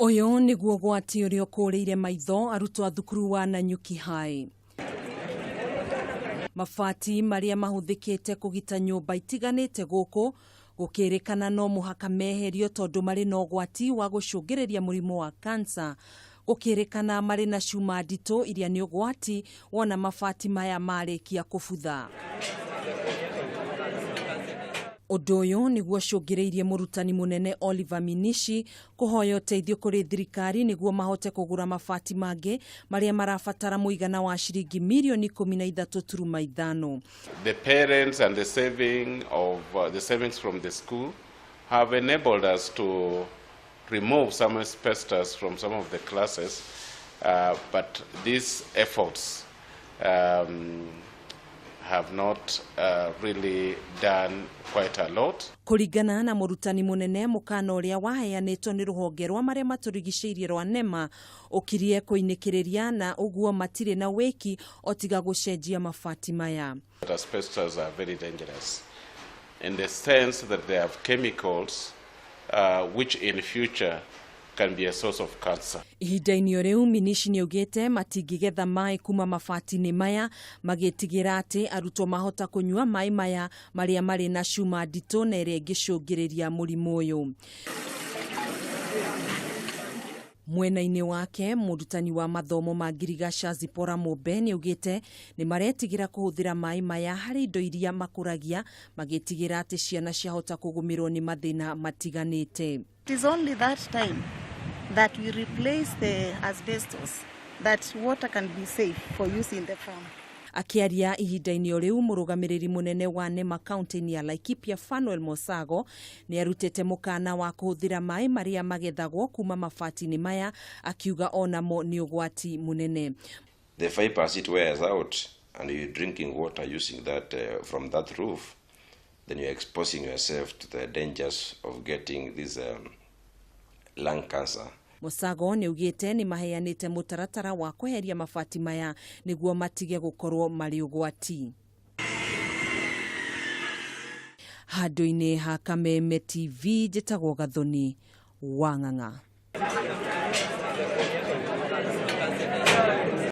Ũyũ nĩguo ũgwati ũrĩa ũkũrĩire maitho arutwo a thukuru wa Nanyuki High. Mabati marĩa mahũthĩkĩte kũgita nyũmba itiganĩte gũkũ gũkĩrĩkana no mũhaka meherio tondũ marĩ na ũgwati wa gũcũngĩrĩria mũrimũ wa kansa. Gũkĩrĩkana marĩ na cuma nditũ iria nĩ ũgwati wona mabati maya marĩkia kũbutha. Ũndũ ũyũ nĩguo ũcũngĩrĩirie mũrutani mũnene Oliver Minishi kũhoya ũteithio kũrĩ thirikari nĩguo mahote kũgũra mabati mangĩ marĩa marabatara mũigana wa ciringi mirioni 13.5. The parents and the saving of the savings from the school have enabled us to remove some asbestos from some of the classes, but these efforts have not really done quite a lot. Kũringana na mũrutani mũnene, mũkana ũrĩa waheanĩtwo nĩ rũhonge rwa marĩa matũrigicĩirie rwa NEMA ũkirie kũinĩkĩrĩria na ũguo matirĩ na wĩki o tiga gũcenjia mabati maya. Asbestos are very dangerous in the sense that they have chemicals which in future can be a source of cancer. Ihinda-inĩ o rĩu Minishi nĩaugĩte matingĩgetha maĩ kuma mabati-inĩ maya magĩtigĩra atĩ arutwo mahota kũnyua maĩ maya marĩa marĩ na cuma nditũ na ĩrĩa ĩngĩcũngĩrĩria mũrimũ ũyũ. Mwena-inĩ wake mũrutani wa mathomo ma ngirigaca Zipporah Mũmbe nĩaugĩte nĩ maretigĩra kũhũthĩra maĩ maya harĩ indo iria makũragia magĩtigĩra atĩ ciana ciahota kũgũmĩrwo nĩ mathĩna matiganĩte. It is only that time that we replace the asbestos that water can be safe for use in the farm. Akĩaria ihinda-inĩ o rĩu mũrũgamĩrĩri mũnene wa NEMA kaunti-inĩ ya Laikipia Fanuel Mosago nĩ arutĩte mũkana wa kũhũthĩra maĩ marĩa magethagwo kuma mabati-inĩ maya akiuga onamo nĩ ũgwati mũnene. The fibers it wears out and you're drinking water using that from that roof, then you're exposing yourself to the dangers of getting this lung cancer. Mosago nĩ augĩte nĩ maheanĩte mũtaratara wa kweheria mabati maya nĩguo matige gũkorwo marĩ ũgwati. Handũ-inĩ ha Kameme TV njĩtagwo Gathoni wa Ng'ang'a.